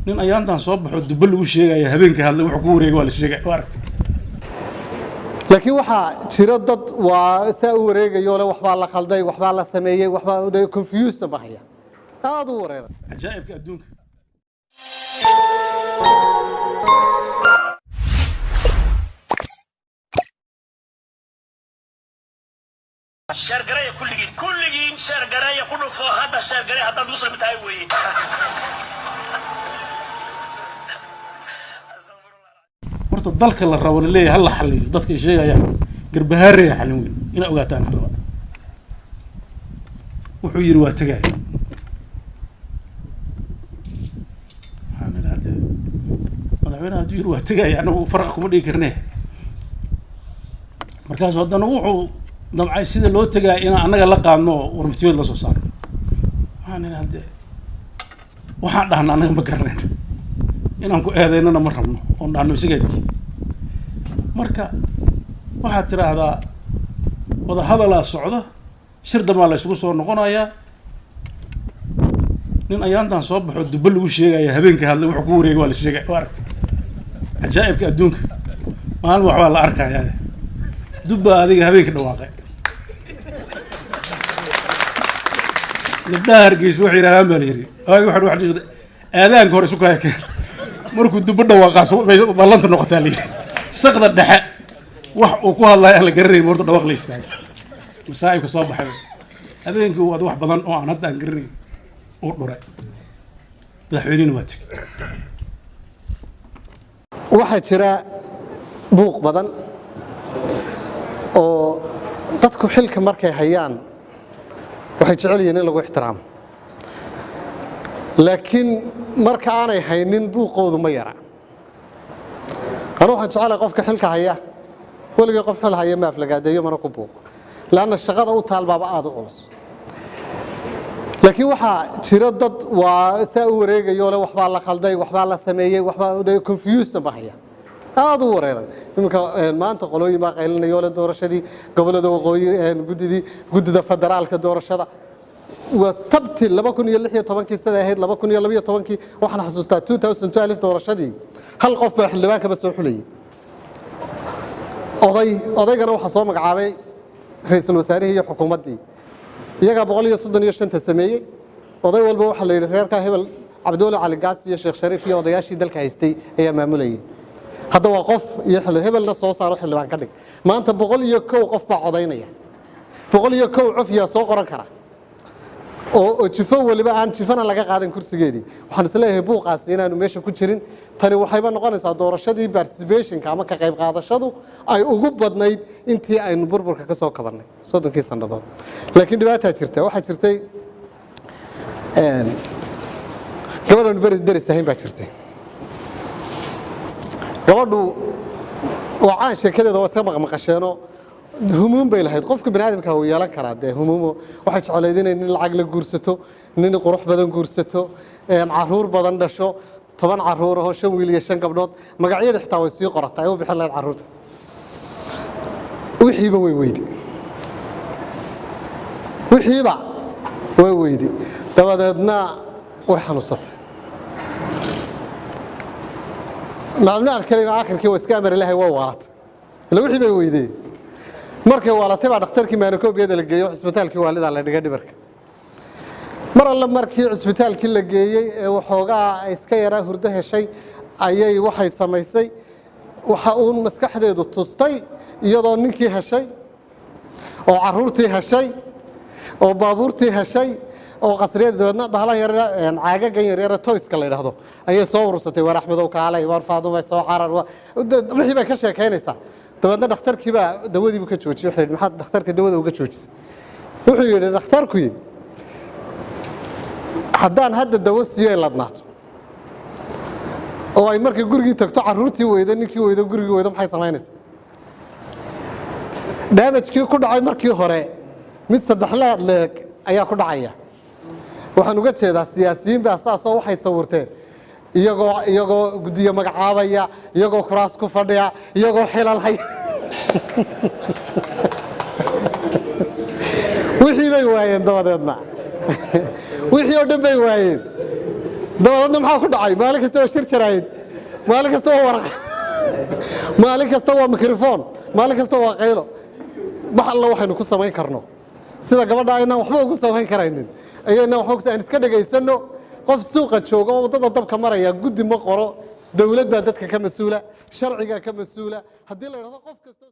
Nin ayaantan soo baxo dubbo lagu sheegaya, habeenka hadlay, wuxuu ku wareegay waa la sheegay, waa aragtay. Laakiin waxaa jira dad waa saa u wareegayo le, waxbaa la khalday, waxbaa la sameeyey, waxbaa de confused bahaya, aada u wareeray. Cajaa'ibka adduunka. Share gareeya kulligiin, kulligiin share gareeya, ku dhufo hadda share gareeya haddaad Muslim tahay weeye. Horta dalka la rabo laleeyahay hal la xaliyo, dadka ay sheegayaan Garbahaareya xalin weyn inaa ogaataan aan rabaa. Wuxuu yidhi waa tegaya. Waxaan idhi hadee madaxweynaha hadduu yidhi waa tegaya, annagu faraqa kuma dhigi karne. Markaasu haddana wuxuu damcay sida loo tegaya inaan annaga la qaadno oo warmutiyood la soo saarno. Waxaan idhi haddee waxaan dhahna annaga ma garanayno, inaan ku eedeynana ma rabno oon dhahno isagaa diid. Marka waxaad tidhaahdaa wada hadalaa socda, shir dambaa la isugu soo noqonayaa. Nin ayaantan soo baxo dubbo lagu sheegaya, habeenka hadlay, wuxuu ku wareegay waa la sheegay, waa aragtay. Cajaa'ibka adduunka, maalin waxbaa la arkayaa, dubba adiga habeenka dhawaaqay. Gabdhaha Hargeysa waxay yidhahdaan baa la yidhi waagi waxaan wax dhihi jiray, aadaanka hore isu kaya keen, markuu dubbo dhawaaqaas bay ballanta noqotaa la yidhi. Saqda dhexe wax uu ku hadlayo aan la garanayn, horta dhawaaq la istaagay, masaa'ibka soo baxay habeenkii uu ad wax badan oo aan hadda aan garanayn uu dhuray, madaxweynihina waa tegey. Waxaa jira buuq badan oo dadku xilka markay hayaan waxay jecel yihiin in lagu ixtiraamo, laakiin marka aanay haynin buuqoodu ma yara. Anu waxaan jecelahay qofka xilka haya, weligii qof xil haya ma aflagaadeeyo mana ku buuqo, laanna shaqada u taal baaba aada u culus. Laakiin waxaa jira dad waa saa u wareegayo le, waxbaa la khalday, waxbaa la sameeyey, waxbaa de confused bahaya, aada u wareeray. Iminka maanta qolooyin baa qaylinaya le doorashadii gobollada waqooyi, guddidii guddida federaalka doorashada waa tabti 2016kii siday ahayd 2012kii. Waxaan xasuustaa 2012 doorashadii hal qof baa xildhibaankaba soo xulayay, oday. Odaygana waxaa soo magacaabay ra'iisul wasaarihii iyo xukuumaddii, iyagaa 135-ta sameeyey. Oday walba waxaa la yidhi reerkaa hebel, Cabdiweli Cali Gaas iyo Sheekh Shariif iyo odayaashii dalka haystay ayaa maamulayay. Hadda waa qof iyo hebelna soo saaro xildhibaan ka dhig. Maanta 101 qof baa codaynaya, 101 qof yaa soo qoran kara oo jifo waliba aan jifana laga qaadan kursigeedii. Waxaan isleeyahay buuqaasi inaanu meesha ku jirin. Tani waxayba noqonaysaa doorashadii participationka ama ka qayb qaadashadu ay ugu badnayd intii aynu burburka ka soo kabannay 30kii sannadood. Laakiin dhibaataa jirta. Waxaa jirtay gabadhan beri deris ahayn baa jirtay. Gabadhu waa caan, sheekadeeda waa iska maqmaqasheenoo humuum bay lahayd. Qofka bani aadamka wuu yeelan karaa dee humuumo. Waxay jeclayd inay nin lacag la guursato, nin qurux badan guursato, caruur badan dhasho, 10 caruur ahoo 5 wiil iyo 5 gabdhood. Magacyada xitaa way sii qoratay ay u bixin lahayd caruurta. Wixiiba way weydi, wixiiba way weydi. Dabadeedna way xanuunsatay. Macluumaad kalima aakhirkii waa iska amar Ilaahay, waa waalatay ila wixii bay weydee. Markay waalatay baa dhakhtarkii maanikoobiyada la geeyo, cisbitaalkii waalidaa la dhigay dhibarka. Mar alle markii cisbitaalkii la geeyey ee waxoogaa ay iska yaraa hurdo heshay ayay waxay samaysay waxa uun maskaxdeedu tustay iyadoo ninkii heshay oo caruurtii heshay oo baabuurtii heshay oo qasriyada. Dabeedna bahalaha yaryar, caagagan yaryare toyska la yidhaahdo ayay soo urursatay. Waar Axmedow kaalay, waar Faadumay soo carar, wixii bay ka sheekaynaysaa. Dabeedna dhakhtarkii baa dawadii buu ka joojiyey. Wuxuu yidhi maxaad dhakhtarka dawada uga joojisay? Wuxuu yidhi dhakhtarkuyi haddaan hadda dawo siiyo ay ladnaato oo ay markay gurigii tagto caruurtii weydo, ninkii weydo, gurigii weydo, maxay samaynaysaa? Damajkii ku dhacay markii hore mid saddex leed leeg ayaa ku dhacaya. Waxaan uga jeedaa siyaasiyiin baa saasoo waxay sawirteen iyagoo guddiyo magacaabaya, iyagoo kuraas ku fadhiya, iyagoo xilal haya. Wixii bay waayeen, dabadeedna wixii oo dhan bay waayeen. Dabadeedna maxaa ku dhacay? Maalin kasta waa shir jaraa'id, maalin kasta waa waraq, maalin kasta waa mikrofon, maalin kasta waa qaylo. Wax alla waxaynu ku samayn karno, sida gabadha aynaan waxba ugu samayn karaynin ayaynaan waxba aan iska dhegaysanno. Qof suuqa jooga oo waddada dabka maraya guddi ma qoro. Dowlad baa dadka ka mas-uula, sharcigaa ka mas-uula. Haddii la yidhahdo qof kasta